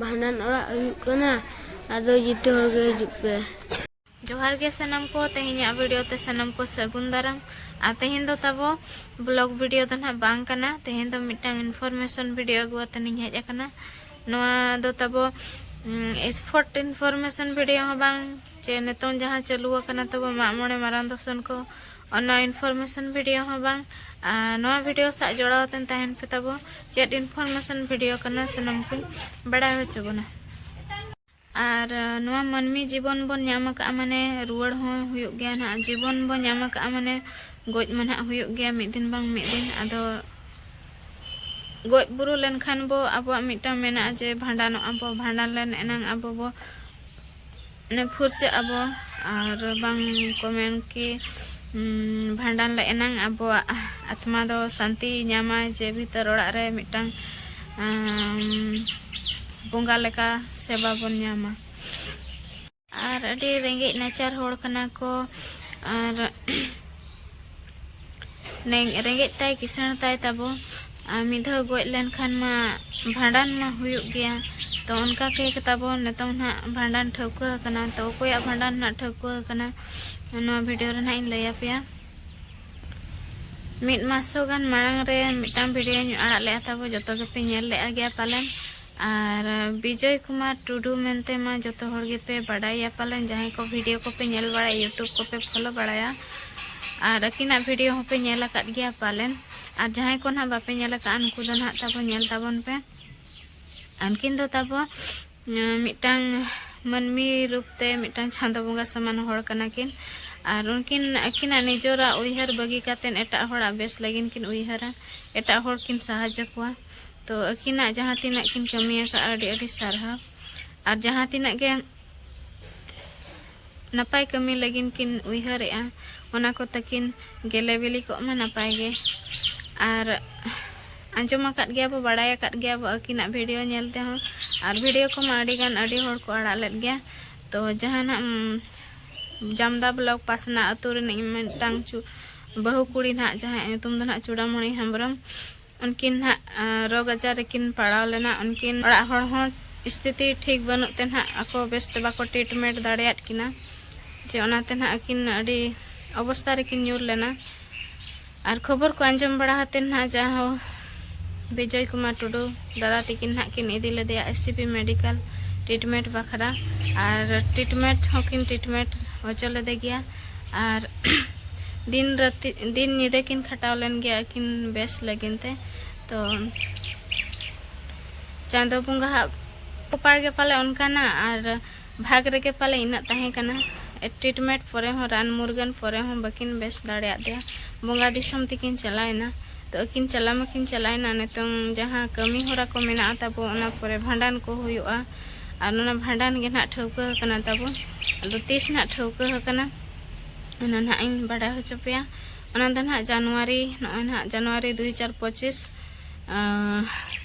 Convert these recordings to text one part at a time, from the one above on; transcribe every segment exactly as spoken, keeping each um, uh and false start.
ᱵᱷᱟᱸᱰᱟᱱ ᱚᱲᱟᱜ ᱦᱩᱭᱩᱜ ᱠᱟᱱᱟ, ᱟᱫᱚ ᱡᱚᱛᱚ ᱦᱚᱲ ᱜᱮ ᱦᱤᱡᱩᱜ ᱯᱮ᱾ ᱡᱚᱦᱟᱨ ᱜᱮ ᱥᱟᱱᱟᱢ ᱠᱚ, ᱛᱮᱦᱮᱧᱟᱜ video ᱛᱮ ᱥᱟᱱᱟᱢ ᱠᱚ ᱥᱟᱹᱜᱩᱱ ᱫᱟᱨᱟᱢ᱾ ᱟᱨ ᱛᱮᱦᱮᱧ ᱫᱚ ᱛᱟᱵᱚ vlog video ᱫᱚ ᱱᱟᱦᱟᱜ ᱵᱟᱝ ᱠᱟᱱᱟ, ᱛᱮᱦᱮᱧ ᱫᱚ ᱢᱤᱫᱴᱟᱝ information video ᱟᱹᱜᱩ ᱟᱛᱮ ᱤᱧ ᱦᱮᱡ ᱟᱠᱟᱱᱟ᱾ ᱱᱚᱣᱟ ᱫᱚ ᱛᱟᱵᱚ, ᱩᱢ, expert information video ᱦᱚᱸ ᱵᱟᱝ, ᱪᱮ ᱱᱤᱛᱚᱝ ᱡᱟᱦᱟᱸ ᱪᱟᱹᱞᱩ ᱟᱠᱟᱱᱟ ᱛᱟᱵᱚ ᱢᱟᱜ ᱢᱚᱬᱮ ᱢᱟᱨᱟᱝ ᱫᱚᱥᱚᱱ ᱠᱚ, ᱚᱱᱟ information video ᱦᱚᱸ ᱵᱟᱝ᱾ ᱟᱨ ᱱᱚᱣᱟ video ᱥᱟᱶ ᱡᱚᱲᱟᱣ ᱟᱛᱮ ᱛᱟᱦᱮᱱ ᱯᱮ ᱛᱟᱵᱚ, ᱪᱮᱫ information video ᱠᱟᱱᱟ ᱥᱟᱱᱟᱢ ᱠᱚᱧ ᱵᱟᱲᱟᱭ ᱦᱚᱪᱚ ᱵᱚᱱᱟ᱾ ᱟᱨ, ᱟᱸ, ᱱᱚᱣᱟ ᱢᱟᱹᱱᱢᱤ ᱡᱤᱵᱚᱱ ᱵᱚᱱ ᱧᱟᱢ ᱟᱠᱟᱫᱼᱟ, ᱢᱟᱱᱮ ᱨᱩᱣᱟᱹᱲ ᱦᱚᱸ ᱦᱩᱭᱩᱜ ᱜᱮᱭᱟ ᱱᱟᱦᱟᱜ᱾ ᱡᱤᱵᱚᱱ ᱵᱚᱱ ᱧᱟᱢ ᱟᱠᱟᱫᱼᱟ, ᱢᱟᱱᱮ ᱜᱚᱡ ᱢᱟ ᱱᱟᱦᱟᱜ ᱦᱩᱭᱩᱜ ᱜᱮᱭᱟ ᱢᱤᱫ ᱫᱤᱱ ᱵᱟᱝ ᱢᱤᱫ ᱫᱤᱱ᱾ ᱟᱫᱚ ᱜᱚᱡ ᱵᱩᱨᱩ ᱞᱮᱱᱠᱷᱟᱱ ᱵᱚ, ᱟᱵᱚᱣᱟᱜ ᱢᱤᱫᱴᱟᱝ ᱢᱮᱱᱟᱜᱼᱟ ᱡᱮ ᱵᱷᱟᱸᱰᱟᱱᱚᱜ ᱟᱵᱚ, ᱵᱷᱟᱸᱰᱟᱱ ᱞᱮᱱ ᱮᱱᱟᱝ ᱟᱵᱚ ᱵᱚ, ᱢᱟᱱᱮ, ᱯᱷᱩᱨᱪᱟᱹᱜ ᱟᱵᱚ, ᱟᱨ ᱵᱟᱝ ᱠᱚ ᱢᱮᱱ ᱠᱤ, ᱩᱸ, ᱵᱷᱟᱸᱰᱟᱱ ᱞᱮ ᱮᱱᱟᱝ ᱟᱵᱚᱣᱟᱜ ᱟᱛᱢᱟ ᱫᱚ ᱥᱟᱱᱛᱤ ᱧᱟᱢᱟᱭ, ᱡᱮ ᱵᱷᱤᱛᱟᱹᱨ ᱚᱲᱟᱜ ᱨᱮ ᱢᱤᱫᱴᱟᱝ, ᱟᱸ, ᱵᱚᱸᱜᱟ ᱞᱮᱠᱟ ᱥᱮᱵᱟ ᱵᱚᱱ ᱧᱟᱢᱟ᱾ ᱟᱨ ᱟᱹᱰᱤ ᱨᱮᱸᱜᱮᱡ ᱱᱟᱪᱟᱨ ᱦᱚᱲ ᱠᱟᱱᱟ ᱠᱚ, ᱟᱨ ᱨᱮᱸᱜ-, ᱨᱮᱸᱜᱮᱡ ᱛᱟᱭ ᱠᱤᱥᱟᱹᱬ ᱛᱟᱭ ᱛᱟᱵᱚ, ᱟᱨ ᱢᱤᱫ ᱫᱷᱟᱣ ᱜᱚᱡ ᱞᱮᱱᱠᱷᱟᱱ ᱢᱟ ᱵᱷᱟᱸᱰᱟᱱ ᱢᱟ ᱦᱩᱭᱩᱜ ᱜᱮᱭᱟ᱾ ᱛᱚ ᱚᱱᱠᱟ ᱜᱮ ᱛᱟᱵᱚ ᱱᱤᱛᱚᱝ ᱱᱟᱦᱟᱜ ᱵᱷᱟᱸᱰᱟᱱ ᱴᱷᱟᱹᱣᱠᱟᱹ ᱟᱠᱟᱱᱟ᱾ ᱛᱚ ᱚᱠᱚᱭᱟᱜ ᱵᱷᱟᱸᱰᱟᱱ ᱱᱟᱦᱟᱜ ᱴᱷᱟᱹᱣᱠᱟᱹ ᱟᱠᱟᱱᱟ, ᱱᱚᱣᱟ video ᱨᱮ ᱱᱟᱦᱟᱜ ᱤᱧ ᱞᱟᱹᱭ ᱟᱯᱮᱭᱟ᱾ ᱢᱤᱫ ᱢᱟᱥ ᱦᱚᱸ ᱜᱟᱱ ᱢᱟᱲᱟᱝ ᱨᱮ ᱢᱤᱫᱴᱟᱝ videoᱧ ᱟᱲᱟᱜ ᱞᱮᱜᱼᱟ ᱛᱟᱵᱚ, ᱡᱚᱛᱚ ᱜᱮᱯᱮ ᱧᱮᱞ ᱞᱮᱜᱼᱟ ᱜᱮᱭᱟ ᱯᱟᱞᱮᱱ᱾ ᱟᱨ ᱵᱤᱡᱚᱭ ᱠᱩᱢᱟᱨ ᱴᱩᱰᱩ ᱢᱮᱱᱛᱮ ᱢᱟ ᱡᱚᱛᱚ ᱦᱚᱲ ᱜᱮᱯᱮ ᱵᱟᱰᱟᱭᱟ ᱯᱟᱞᱮᱱ, ᱡᱟᱦᱟᱸᱭ ᱠᱚ video ᱠᱚᱯᱮ ᱧᱮᱞ ᱵᱟᱲᱟᱭᱟ, YouTube ᱠᱚᱯᱮ follow ᱵᱟᱲᱟᱭᱟ, ᱟᱨ ᱟᱹᱠᱤᱱᱟᱜ video ᱦᱚᱸᱯᱮ ᱧᱮᱞ ᱟᱠᱟᱫ ᱜᱮᱭᱟ ᱯᱟᱞᱮᱱ᱾ ᱟᱨ ᱡᱟᱦᱟᱸᱭ ᱠᱚ ᱱᱟᱦᱟᱜ ᱵᱟᱯᱮ ᱧᱮᱞ ᱟᱠᱟᱫᱼᱟ, ᱩᱱᱠᱩ ᱫᱚ ᱱᱟᱦᱟᱜ ᱛᱟᱵᱚ ᱧᱮᱞ ᱛᱟᱵᱚᱱ ᱯᱮ᱾ ᱩᱱᱠᱤᱱ ᱫᱚ ᱛᱟᱵᱚ, ᱟᱸ, ᱢᱤᱫᱴᱟᱝ ᱢᱟᱹᱱᱢᱤ ᱨᱩᱯ ᱛᱮ ᱢᱤᱫᱴᱟᱝ ᱪᱟᱸᱫᱚ ᱵᱚᱸᱜᱟ ᱥᱚᱢᱟᱱ ᱦᱚᱲ ᱠᱟᱱᱟ ᱠᱤᱱ᱾ ᱟᱨ ᱩᱱᱠᱤᱱ ᱟᱹᱠᱤᱱᱟᱜ ᱱᱤᱡᱚᱨᱟᱜ ᱩᱭᱦᱟᱹᱨ ᱵᱟᱹᱜᱤ ᱠᱟᱛᱮᱫ ᱮᱴᱟᱜ ᱦᱚᱲᱟᱜ ᱵᱮᱥ ᱞᱟᱹᱜᱤᱫ ᱠᱤᱱ ᱩᱭᱦᱟᱹᱨᱟ, ᱮᱴᱟᱜ ᱦᱚᱲ ᱠᱤᱱ ᱥᱟᱦᱟᱡᱽᱡᱚ ᱠᱚᱣᱟ᱾ ᱛᱚ ᱟᱹᱠᱤᱱᱟᱜ ᱡᱟᱦᱟᱸ ᱛᱤᱱᱟᱹᱜ ᱠᱤᱱ ᱠᱟᱹᱢᱤ ᱟᱠᱟᱫᱼᱟ, ᱟᱹᱰᱤ ᱟᱹᱰᱤ ᱥᱟᱨᱦᱟᱣ᱾ ᱟᱨ ᱡᱟᱦᱟᱸ ᱛᱤᱱᱟᱹᱜ ᱜᱮ ᱱᱟᱯᱟᱭ ᱠᱟᱹᱢᱤ ᱞᱟᱹᱜᱤᱫ ᱠᱤᱱ ᱩᱭᱦᱟᱹᱨᱮᱜᱼᱟ, ᱚᱱᱟ ᱠᱚ ᱛᱟᱹᱠᱤᱱ ᱜᱮᱞᱮ ᱵᱤᱞᱤ ᱠᱚᱜ ᱢᱟ ᱱᱟᱯᱟᱭ ᱜᱮ᱾ ᱟᱨ ᱟᱸᱡᱚᱢ ᱟᱠᱟᱫ ᱜᱮᱭᱟ ᱵᱚ, ᱵᱟᱲᱟᱭ ᱟᱠᱟᱫ ᱜᱮᱭᱟ ᱵᱚ ᱟᱹᱠᱤᱱᱟᱜ video ᱧᱮᱞ ᱛᱮᱦᱚᱸ, ᱟᱨ video ᱠᱚᱢᱟ ᱟᱹᱰᱤ ᱜᱟᱱ ᱟᱹᱰᱤ ᱦᱚᱲ ᱠᱚ ᱟᱲᱟᱜ ᱞᱮᱫ ᱜᱮᱭᱟ᱾ ᱛᱚ ᱡᱟᱦᱟᱱᱟᱜ, ᱩᱢ, ᱡᱟᱢᱫᱟ block ᱯᱟᱥᱱᱟ ᱟᱹᱛᱩ ᱨᱤᱱᱤᱡ ᱢᱤᱫᱴᱟᱝ ᱪᱩ-, ᱵᱟᱹᱦᱩ ᱠᱩᱲᱤ ᱱᱟᱦᱟᱜ, ᱡᱟᱦᱟᱸᱭᱟᱜ ᱧᱩᱛᱩᱢ ᱫᱚ ᱱᱟᱦᱟᱜ ᱪᱩᱲᱟᱢᱚᱬᱤ ᱦᱮᱢᱵᱨᱚᱢ, ᱩᱱᱠᱤᱱ ᱱᱟᱦᱟᱜ, ᱟᱸ, ᱨᱳᱜᱽ ᱟᱡᱟᱨ ᱨᱮᱠᱤᱱ ᱯᱟᱲᱟᱣ ᱞᱮᱱᱟ᱾ ᱩᱱᱠᱤᱱ ᱚᱲᱟᱜ ᱦᱚᱲ ᱦᱚᱸ ᱥᱛᱷᱤᱛᱤ ᱴᱷᱤᱠ ᱵᱟᱹᱱᱩᱜ ᱛᱮ ᱱᱟᱦᱟᱜ ᱟᱠᱚ ᱵᱮᱥ ᱛᱮ ᱵᱟᱠᱚ treatment ᱫᱟᱲᱮᱭᱟᱫ ᱠᱤᱱᱟ, ᱡᱮ ᱚᱱᱟᱛᱮ ᱱᱟᱦᱟᱜ ᱟᱹᱠᱤᱱ ᱟᱹᱰᱤ ᱚᱵᱚᱥᱛᱟ ᱨᱮᱠᱤᱱ ᱧᱩᱨ ᱞᱮᱱᱟ᱾ ᱟᱨ ᱠᱷᱚᱵᱚᱨ ᱠᱚ ᱟᱸᱡᱚᱢ ᱵᱟᱲᱟ ᱠᱟᱛᱮ ᱱᱟᱦᱟᱜ ᱡᱟᱦᱟᱸ ᱵᱤᱡᱚᱭ ᱠᱩᱢᱟᱨ ᱴᱩᱰᱩ ᱫᱟᱫᱟ ᱛᱤᱠᱤᱱ ᱱᱟᱦᱟᱜ ᱠᱤᱱ ᱤᱫᱤ ᱞᱮᱫᱮᱭᱟ S C B medical treatment ᱵᱟᱠᱷᱨᱟ᱾ ᱟᱨ treatment ᱦᱚᱸᱠᱤᱱ treatment ᱦᱚᱪᱚ ᱞᱮᱫᱮ ᱜᱮᱭᱟ᱾ ᱟᱨ ᱫᱤᱱ ᱨᱟᱹᱛᱤ, ᱫᱤᱱ ᱧᱤᱫᱟᱹ ᱠᱤᱱ ᱠᱷᱟᱴᱟᱣ ᱞᱮᱱ ᱜᱮᱭᱟ ᱟᱹᱠᱤᱱ ᱵᱮᱥ ᱞᱟᱹᱜᱤᱫ ᱛᱮ᱾ ᱛᱚ ᱪᱟᱸᱫᱚ ᱵᱚᱸᱜᱟ ᱦᱟᱜ ᱠᱚᱯᱟᱲ ᱜᱮ ᱯᱟᱞᱮ ᱚᱱᱠᱟᱱᱟ, ᱟᱨ ᱵᱷᱟᱜᱽ ᱨᱮᱜᱮ ᱯᱟᱞᱮ ᱤᱱᱟᱹᱜ ᱛᱟᱦᱮᱸ ᱠᱟᱱᱟ᱾ treatment ᱯᱚᱨᱮ ᱦᱚᱸ, ᱨᱟᱱ ᱢᱩᱨᱜᱟᱹᱱ ᱯᱚᱨᱮ ᱦᱚᱸ ᱵᱟᱹᱠᱤᱱ ᱵᱮᱥ ᱫᱟᱲᱮᱭᱟᱫ ᱫᱮᱭᱟ᱾ ᱵᱚᱸᱜᱟ ᱫᱤᱥᱚᱢ ᱛᱮᱠᱤᱱ ᱪᱟᱞᱟᱣᱮᱱᱟ᱾ ᱛᱚ ᱟᱹᱠᱤᱱ ᱪᱟᱞᱟᱣ ᱢᱟᱠᱤᱱ ᱪᱟᱞᱟᱣᱮᱱᱟ, ᱱᱤᱛᱚᱝ ᱡᱟᱦᱟᱸ ᱠᱟᱹᱢᱤ ᱦᱚᱨᱟ ᱠᱚ ᱢᱮᱱᱟᱜᱼᱟ ᱛᱟᱵᱚ, ᱚᱱᱟ ᱯᱚᱨᱮ ᱵᱷᱟᱸᱰᱟᱱ ᱠᱚ ᱦᱩᱭᱩᱜᱼᱟ᱾ ᱟᱨ ᱚᱱᱟ ᱵᱷᱟᱸᱰᱟᱱ ᱜᱮ ᱱᱟᱦᱟᱜ ᱴᱷᱟᱹᱣᱠᱟᱹ ᱟᱠᱟᱱᱟ ᱛᱟᱵᱚ᱾ ᱟᱫᱚ ᱛᱤᱥ ᱱᱟᱦᱟᱜ ᱴᱷᱟᱹᱣᱠᱟᱹ ᱟᱠᱟᱱᱟ, ᱚᱱᱟ ᱱᱟᱦᱟᱜ ᱤᱧ ᱵᱟᱰᱟᱭ ᱦᱚᱪᱚ ᱯᱮᱭᱟ᱾ ᱚᱱᱟ ᱫᱚ ᱱᱟᱦᱟᱜ ᱡᱟᱱᱩᱣᱟᱨᱤ, ᱱᱚᱜᱼᱚᱭ ᱱᱟᱦᱟᱜ ᱡᱟᱱᱩᱣᱟᱨᱤ ᱫᱩ ᱦᱟᱡᱟᱨ ᱯᱚᱸᱪᱤᱥ, ᱟᱸ,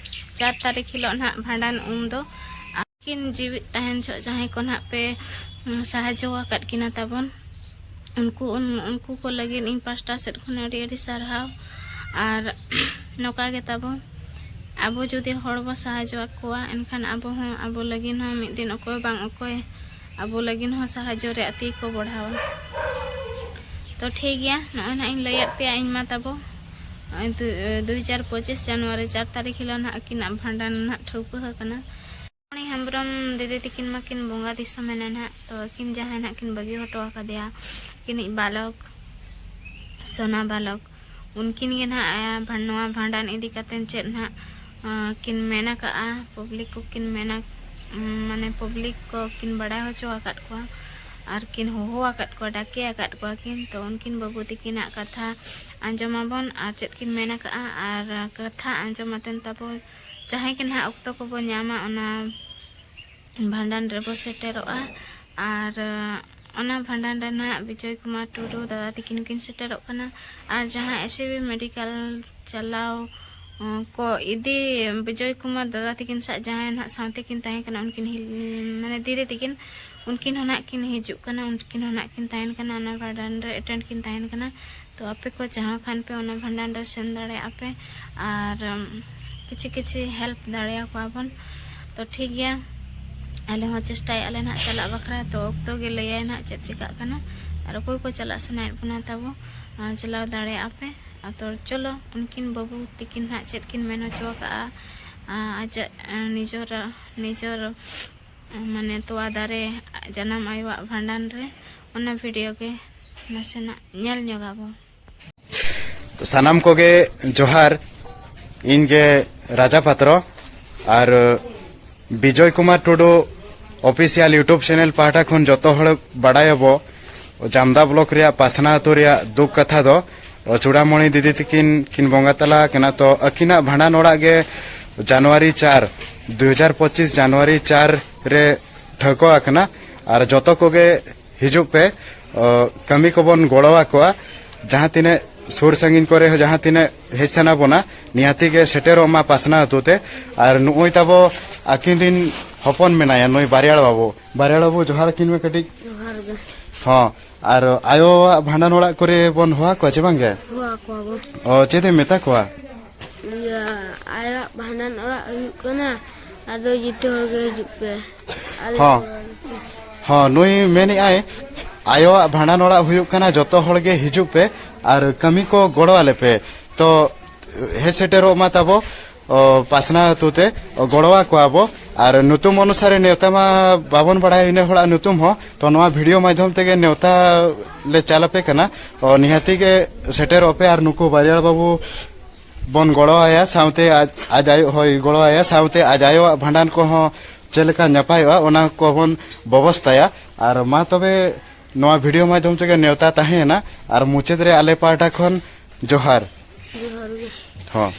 ᱪᱟᱨ ᱛᱟᱹᱨᱤᱠᱷ ᱦᱤᱞᱳᱜ ᱱᱟᱦᱟᱜ ᱵᱷᱟᱸᱰᱟᱱ᱾ ᱩᱱ ᱫᱚ ᱟᱹᱠᱤᱱ ᱡᱤᱣᱤᱫ ᱛᱟᱦᱮᱱ ᱡᱚᱦᱚᱜ ᱡᱟᱦᱟᱸᱭ ᱠᱚ ᱱᱟᱦᱟᱜ ᱯᱮ, ᱩᱸ, ᱥᱟᱦᱟᱡᱽᱡᱚ ᱟᱠᱟᱫ ᱠᱤᱱᱟ ᱛᱟᱵᱚᱱ, ᱩᱱᱠᱩ, ᱩᱱ-, ᱩᱱᱠᱩ ᱠᱚ ᱞᱟᱹᱜᱤᱫ ᱤᱧ ᱯᱟᱥᱴᱟ ᱥᱮᱫ ᱠᱷᱚᱱ ᱟᱹᱰᱤ, ᱟᱹᱰᱤ ᱥᱟᱨᱦᱟᱣ᱾ ᱟᱨ ᱱᱚᱝᱠᱟ ᱜᱮ ᱛᱟᱵᱚᱱ, ᱟᱵᱚ ᱡᱩᱫᱤ ᱦᱚᱲ ᱵᱚ ᱥᱟᱦᱟᱡᱽᱡᱚ ᱟᱠᱚᱣᱟ, ᱮᱱᱠᱷᱟᱱ ᱟᱵᱚ ᱦᱚᱸ ᱟᱵᱚ ᱞᱟᱹᱜᱤᱫ ᱦᱚᱸ ᱢᱤᱫ ᱫᱤᱱ ᱚᱠᱚᱭ ᱵᱟᱝ ᱚᱠᱚᱭ ᱟᱵᱚ ᱞᱟᱹᱜᱤᱫ ᱦᱚᱸ ᱥᱟᱦᱟᱡᱽᱡᱚ ᱨᱮᱭᱟᱜ ᱛᱤ ᱠᱚ ᱵᱚᱲᱦᱟᱣᱟ᱾ ᱛᱚ ᱴᱷᱤᱠ ᱜᱮᱭᱟ, ᱱᱚᱜᱼᱚᱭ ᱱᱟᱦᱟᱜ ᱤᱧ ᱞᱟᱹᱭᱟᱫ ᱯᱮᱭᱟ ᱤᱧ ᱢᱟ ᱛᱟᱵᱚ, ᱱᱚᱜᱼᱚᱭ ᱫᱩ-, ᱫᱩ ᱦᱟᱡᱟᱨ ᱯᱚᱸᱪᱤᱥ ᱡᱟᱱᱩᱣᱟᱨᱤ ᱪᱟᱨ ᱛᱟᱹᱨᱤᱠᱷ ᱦᱤᱞᱳᱜ ᱱᱟᱦᱟᱜ ᱟᱹᱠᱤᱱᱟᱜ ᱵᱷᱟᱸᱰᱟᱱ ᱱᱟᱦᱟᱜ ᱴᱷᱟᱹᱣᱠᱟᱹ ᱟᱠᱟᱱᱟ᱾ ᱢᱚᱬᱤ ᱦᱮᱢᱵᱨᱚᱢ ᱫᱤᱫᱤ ᱛᱤᱠᱤᱱ ᱢᱟᱠᱤᱱ ᱵᱚᱸᱜᱟ ᱫᱤᱥᱚᱢ ᱮᱱᱟ ᱱᱟᱦᱟᱜ, ᱛᱚ ᱟᱹᱠᱤᱱ ᱡᱟᱦᱟᱸᱭ ᱱᱟᱦᱟᱜ ᱠᱤᱱ ᱵᱟᱹᱜᱤ ᱦᱚᱴᱚ ᱟᱠᱟᱫᱮᱭᱟ, ᱟᱹᱠᱤᱱᱤᱡ ᱵᱟᱞᱚᱠ, ᱥᱳᱱᱟ ᱵᱟᱞᱚᱠ, ᱩᱱᱠᱤᱱ ᱜᱮ ᱱᱟᱦᱟᱜ, ᱮ, ᱵᱷᱟ-, ᱱᱚᱣᱟ ᱵᱷᱟᱸᱰᱟᱱ ᱤᱫᱤ ᱠᱟᱛᱮ ᱪᱮᱫ ᱱᱟᱦᱟᱜ, ᱮ, ᱠᱤᱱ ᱢᱮᱱ ᱟᱠᱟᱫᱼᱟ, ᱯᱟᱵᱽᱞᱤᱠ ᱠᱚ ᱠᱤᱱ ᱢᱮᱱᱟ, ᱩᱢ, ᱢᱟᱱᱮ ᱯᱟᱵᱽᱞᱤᱠ ᱠᱚ ᱠᱤᱱ ᱵᱟᱲᱟᱭ ᱦᱚᱪᱚ ᱟᱠᱟᱫ ᱠᱚᱣᱟ ᱟᱨ ᱠᱤᱱ ᱦᱚᱦᱚ ᱟᱠᱟᱫ ᱠᱚᱣᱟ, ᱰᱟᱠᱮ ᱟᱠᱟᱫ ᱠᱚᱣᱟ ᱠᱤᱱ᱾ ᱛᱚ ᱩᱱᱠᱤᱱ ᱵᱟᱹᱵᱩ ᱛᱤᱠᱤᱱᱟᱜ ᱠᱟᱛᱷᱟ ᱟᱸᱡᱚᱢ ᱟᱵᱚᱱ ᱟᱨ ᱪᱮᱫ ᱠᱤᱱ ᱢᱮᱱ ᱟᱠᱟᱫᱼᱟ, ᱟᱨ ᱠᱟᱛᱷᱟ ᱟᱸᱡᱚᱢ ᱟᱛᱮᱱ ᱛᱟᱵᱚ ᱡᱟᱦᱟᱸᱭ ᱜᱮ ᱱᱟᱦᱟᱜ ᱚᱠᱛᱚ ᱠᱚᱵᱚ ᱧᱟᱢᱟ, ᱚᱱᱟ ᱵᱷᱟᱸᱰᱟᱱ ᱨᱮᱵᱚ ᱥᱮᱴᱮᱨᱚᱜᱼᱟ᱾ ᱟᱨ, ᱚᱱᱟ ᱵᱷᱟᱸᱰᱟᱱ ᱨᱮ ᱱᱟᱦᱟᱜ ᱵᱤᱡᱚᱭ ᱠᱩᱢᱟᱨ ᱴᱩᱰᱩ ᱫᱟᱫᱟ ᱛᱤᱠᱤᱱ ᱦᱚᱸᱠᱤᱱ ᱥᱮᱴᱮᱨᱚᱜ ᱠᱟᱱᱟ᱾ ᱟᱨ ᱡᱟᱦᱟᱸ S C B medical ᱪᱟᱞᱟᱣ, ᱚ, ᱠᱚ ᱤᱫᱤ, ᱵᱤᱡᱚᱭ ᱠᱩᱢᱟᱨ ᱫᱟᱫᱟ ᱛᱤᱠᱤᱱ ᱥᱟᱶ ᱡᱟᱦᱟᱸᱭ ᱱᱟᱦᱟᱜ ᱥᱟᱶᱛᱮ ᱠᱤᱱ ᱛᱟᱦᱮᱸ ᱠᱟᱱᱟ, ᱩᱱᱠᱤᱱ ᱦᱤᱞ-, ᱢᱟᱱᱮ ᱫᱤᱫᱤ ᱛᱤᱠᱤᱱ, ᱩᱱᱠᱤᱱ ᱦᱚᱸ ᱱᱟᱦᱟᱜ ᱠᱤᱱ ᱦᱤᱡᱩᱜ ᱠᱟᱱᱟ, ᱩᱱᱠᱤᱱ ᱦᱚᱸ ᱱᱟᱦᱟᱜ ᱠᱤᱱ ᱛᱟᱦᱮᱱ ᱠᱟᱱᱟ, ᱚᱱᱟ ᱵᱷᱟᱸᱰᱟᱱ ᱨᱮ attend ᱠᱤᱱ ᱛᱟᱦᱮᱱ ᱠᱟᱱᱟ᱾ ᱛᱚ ᱟᱯᱮ ᱠᱚ ᱪᱟᱦᱟᱣ ᱠᱷᱟᱱ ᱯᱮ ᱚᱱᱟ ᱵᱷᱟᱸᱰᱟᱱ ᱨᱮ ᱥᱮᱱ ᱫᱟᱲᱮᱭᱟᱜᱼᱟ ᱯᱮ, ᱟᱨ, ᱩᱢ, ᱠᱤᱪᱷᱤ ᱠᱤᱪᱷᱤ help ᱫᱟᱲᱮᱭᱟᱠᱚᱣᱟ ᱵᱚᱱ᱾ ᱛᱚ ᱛᱚ ᱴᱷᱤᱠ ᱜᱮᱭᱟ, ᱟᱞᱮ ᱦᱚᱸ ᱪᱮᱥᱴᱟᱭᱮᱫᱼᱟ ᱞᱮ ᱱᱟᱦᱟᱜ ᱪᱟᱞᱟᱜ ᱵᱟᱠᱷᱨᱟ᱾ ᱛᱚ ᱚᱠᱛᱚ ᱜᱮ ᱞᱟᱹᱭᱟᱭ ᱱᱟᱦᱟᱜ ᱪᱮᱫ ᱪᱤᱠᱟᱹᱜ ᱠᱟᱱᱟ᱾ ᱟᱨ ᱚᱠᱚᱭ ᱠᱚ ᱪᱟᱞᱟᱜ ᱥᱟᱱᱟᱭᱮᱫ ᱵᱚᱱᱟ ᱛᱟᱵᱚ, ᱟᱨ ᱪᱟᱞᱟᱣ ᱫᱟᱲᱮᱭᱟᱜᱼᱟ ᱯᱮ᱾ ᱟᱨ ᱛᱚ ᱪᱚᱞᱚ, ᱩᱱᱠᱤᱱ ᱵᱟᱹᱵᱩ ᱛᱤᱠᱤᱱ ᱱᱟᱦᱟᱜ ᱪᱮᱫ ᱠᱤᱱ ᱢᱮᱱ ᱦᱚᱪᱚ ᱟᱠᱟᱫᱼᱟ, ᱟᱨ ᱟᱡᱟᱜ, ᱟᱨ ᱱᱤᱡᱚᱨ, ᱱᱤᱡᱚᱨ, ᱢᱟᱱᱮ ᱛᱚᱣᱟ ᱫᱟᱨᱮ ᱡᱟᱱᱟᱢ ᱟᱭᱳᱣᱟᱜ ᱵᱷᱟᱸᱰᱟᱱ ᱨᱮ, ᱚᱱᱟ ᱵᱷᱤᱰᱤᱭᱳ ᱜᱮ ᱱᱟᱥᱮᱱᱟᱜ ᱧᱮᱞ ᱧᱚᱜᱟᱵᱚ᱾ ᱥᱟᱱᱟᱢ ᱠᱚᱜᱮ ᱡᱚᱦᱟᱨ᱾ ᱤᱧ ᱜᱮ ᱨᱟᱡᱟ ᱯᱟᱛᱨᱚ᱾ ᱟᱨ ᱵᱤᱡᱚᱭ ᱠᱩᱢᱟᱨ ᱴᱩᱰᱩ ᱚᱯᱷᱤᱥᱤᱭᱟᱞ YouTube ᱪᱮᱱᱮᱞ ᱯᱟᱦᱴᱟ ᱠᱷᱚᱱ ᱡᱚᱛᱚ ᱦᱚᱲ ᱵᱟᱰᱟᱭᱟᱵᱚ, ᱡᱟᱢᱫᱟ ᱵᱞᱚᱠ ᱨᱮᱭᱟᱜ ᱯᱟᱥᱱᱟ ᱟᱹᱛᱩ ᱨᱮᱭᱟᱜ ᱫᱩᱠ ᱠᱟᱛᱷᱟ ᱫᱚ ᱪᱩᱲᱟᱢᱚᱬᱤ ᱫᱤᱫᱤ ᱛᱤᱠᱤᱱ ᱠᱤᱱ ᱵᱚᱸᱜᱟ ᱛᱟᱞᱟ ᱟᱠᱟᱱᱟ᱾ ᱛᱚ ᱟᱹᱠᱤᱱᱟᱜ ᱵᱷᱟᱸᱰᱟᱱ ᱚᱲᱟᱜ ᱜᱮ ᱡᱟᱱᱩᱣᱟᱨᱤ ᱪᱟᱨ, ᱫᱩ ᱦᱟᱡᱟᱨ ᱯᱚᱸᱪᱤᱥ ᱡᱟᱱᱩᱣᱟᱨᱤ ᱪᱟᱨ ᱨᱮ ᱴᱷᱟᱹᱣᱠᱟᱹ ᱟᱠᱟᱱᱟ᱾ ᱟᱨ ᱡᱚᱛᱚ ᱠᱚᱜᱮ ᱦᱤᱡᱩᱜ ᱯᱮ, ᱚ, ᱠᱟᱹᱢᱤ ᱠᱚᱵᱚᱱ ᱜᱚᱲᱚ ᱟᱠᱚᱣᱟ᱾ ᱡᱟᱦᱟᱸ ᱛᱤᱱᱟᱹᱜ ᱥᱩᱨ ᱥᱟᱺᱜᱤᱧ ᱠᱚᱨᱮ ᱦᱚᱸ ᱡᱟᱦᱟᱸ ᱛᱤᱱᱟᱹᱜ ᱦᱮᱡ ᱥᱟᱱᱟ ᱵᱚᱱᱟ, ᱱᱤᱦᱟᱹᱛᱤ ᱜᱮ ᱥᱮᱴᱮᱨᱚᱜ ᱢᱟ ᱯᱟᱥᱱᱟ ᱟᱹᱛᱩ ᱛᱮ᱾ ᱟᱨ ᱱᱩᱜᱼᱩᱭ ᱛᱟᱵᱚ ᱟᱹᱠᱤᱱ ᱨᱤᱱ ᱦᱚᱯᱚᱱ ᱢᱮᱱᱟᱭᱟ, ᱱᱩᱭ ᱵᱟᱨᱭᱟᱲ ᱵᱟᱹᱵᱩ᱾ ᱵᱟᱨᱭᱟᱲ ᱵᱟᱹᱵᱩ, ᱡᱚᱦᱟᱨ ᱠᱤᱱ ᱢᱮ ᱠᱟᱹᱴᱤᱡ᱾ ᱡᱚᱦᱟᱨ ᱜᱮ᱾ ᱦᱚᱸ, ᱟᱨ ᱟᱭᱳᱣᱟᱜ ᱵᱷᱟᱸᱰᱟᱱ ᱚᱲᱟᱜ ᱠᱚᱨᱮ ᱵᱚᱱ ᱦᱚᱦᱚ ᱟᱠᱚᱣᱟ ᱪᱮ ᱵᱟᱝ ᱜᱮ? ᱦᱚᱦᱚ ᱟᱠᱚᱣᱟ ᱵᱚᱱ᱾ ᱚ, ᱪᱮᱫ ᱮᱢ ᱢᱮᱛᱟ ᱠᱚᱣᱟ? ᱤᱭᱟᱹ, ᱟᱭᱟᱜ ᱵᱷᱟᱸᱰᱟᱱ ᱚᱲᱟᱜ ᱦᱩᱭᱩᱜ ᱠᱟᱱᱟ, ᱟᱫᱚ ᱡᱚᱛᱚ ᱦᱚᱲ ᱜᱮ ᱦᱤᱡᱩᱜ ᱯᱮ᱾ ᱟᱞᱮ ᱦᱚᱸ᱾ ᱚᱲᱟᱜ ᱨᱮ᱾ ᱦᱚᱸ, ᱱᱩᱭ ᱢᱮᱱᱮᱫᱼᱟᱭ, ᱟᱭᱳᱣᱟᱜ ᱵᱷᱟᱸᱰᱟᱱ ᱚᱲᱟᱜ ᱦᱩᱭᱩᱜ ᱠᱟᱱᱟ, ᱡᱚᱛᱚ ᱦᱚᱲ ᱜᱮ ᱦᱤᱡᱩᱜ ᱯᱮ ᱟᱨ ᱠᱟᱹᱢᱤ ᱠᱚ ᱜᱚᱲᱚ ᱟᱞᱮ ᱯᱮ᱾ ᱛᱚ ᱦᱮᱡ ᱥᱮᱴᱮᱨᱚᱜ ᱢᱟ ᱛᱟᱵᱚ, ᱚ, ᱯᱟᱥᱱᱟ ᱟᱹᱛᱩ ᱛᱮ ᱜᱚᱲᱚ ᱟᱠᱚᱣᱟ ᱵᱚ᱾ ᱟᱨ ᱧᱩᱛᱩᱢ ᱚᱱᱩᱥᱟᱨᱮ ᱱᱮᱣᱛᱟ ᱢᱟ ᱵᱟᱵᱚᱱ ᱵᱟᱲᱟᱭᱟ ᱤᱱᱟᱹ ᱦᱚᱲᱟᱜ ᱧᱩᱛᱩᱢ ᱦᱚᱸ, ᱛᱚ ᱱᱚᱣᱟ ᱵᱷᱤᱰᱤᱭᱳ ᱢᱟᱫᱽᱫᱷᱚᱢ ᱛᱮᱜᱮ ᱱᱮᱣᱛᱟ ᱞᱮ ᱪᱟᱞ ᱟᱯᱮ ᱠᱟᱱᱟ᱾ ᱚ, ᱱᱤᱦᱟᱹᱛᱤ ᱜᱮ ᱥᱮᱴᱮᱨᱚᱜ ᱯᱮ ᱟᱨ ᱱᱩᱠᱩ ᱵᱟᱨᱭᱟᱲ ᱵᱟᱹᱵᱩ ᱵᱚᱱ ᱜᱚᱲᱚ ᱟᱭᱟ, ᱥᱟᱶᱛᱮ ᱟᱡ, ᱟᱡ ᱟᱭᱳ ᱦᱚᱸᱭ ᱜᱚᱲᱚ ᱟᱭᱟ, ᱥᱟᱶᱛᱮ ᱟᱡ ᱟᱭᱳᱣᱟᱜ ᱵᱷᱟᱸᱰᱟᱱ ᱠᱚᱦᱚᱸ ᱪᱮᱫ ᱞᱮᱠᱟ ᱱᱟᱯᱟᱭᱚᱜᱼᱟ, ᱚᱱᱟ ᱠᱚᱵᱚᱱ ᱵᱮᱵᱚᱥᱛᱟᱭᱟ᱾ ᱟᱨ ᱢᱟ ᱛᱚᱵᱮ ᱱᱚᱣᱟ ᱵᱷᱤᱰᱤᱭᱳ ᱢᱟᱫᱽᱫᱷᱚᱢ ᱛᱮᱜᱮ ᱱᱮᱣᱛᱟ ᱛᱟᱦᱮᱸᱭᱮᱱᱟ᱾ ᱟᱨ ᱢᱩᱪᱟᱹᱫ ᱨᱮ ᱟᱞᱮ ᱯᱟᱦᱴᱟ ᱠᱷᱚᱱ ᱡᱚᱦᱟᱨ᱾ ᱡᱚᱦᱟᱨ ᱜᱮ᱾ ᱦᱚᱸ᱾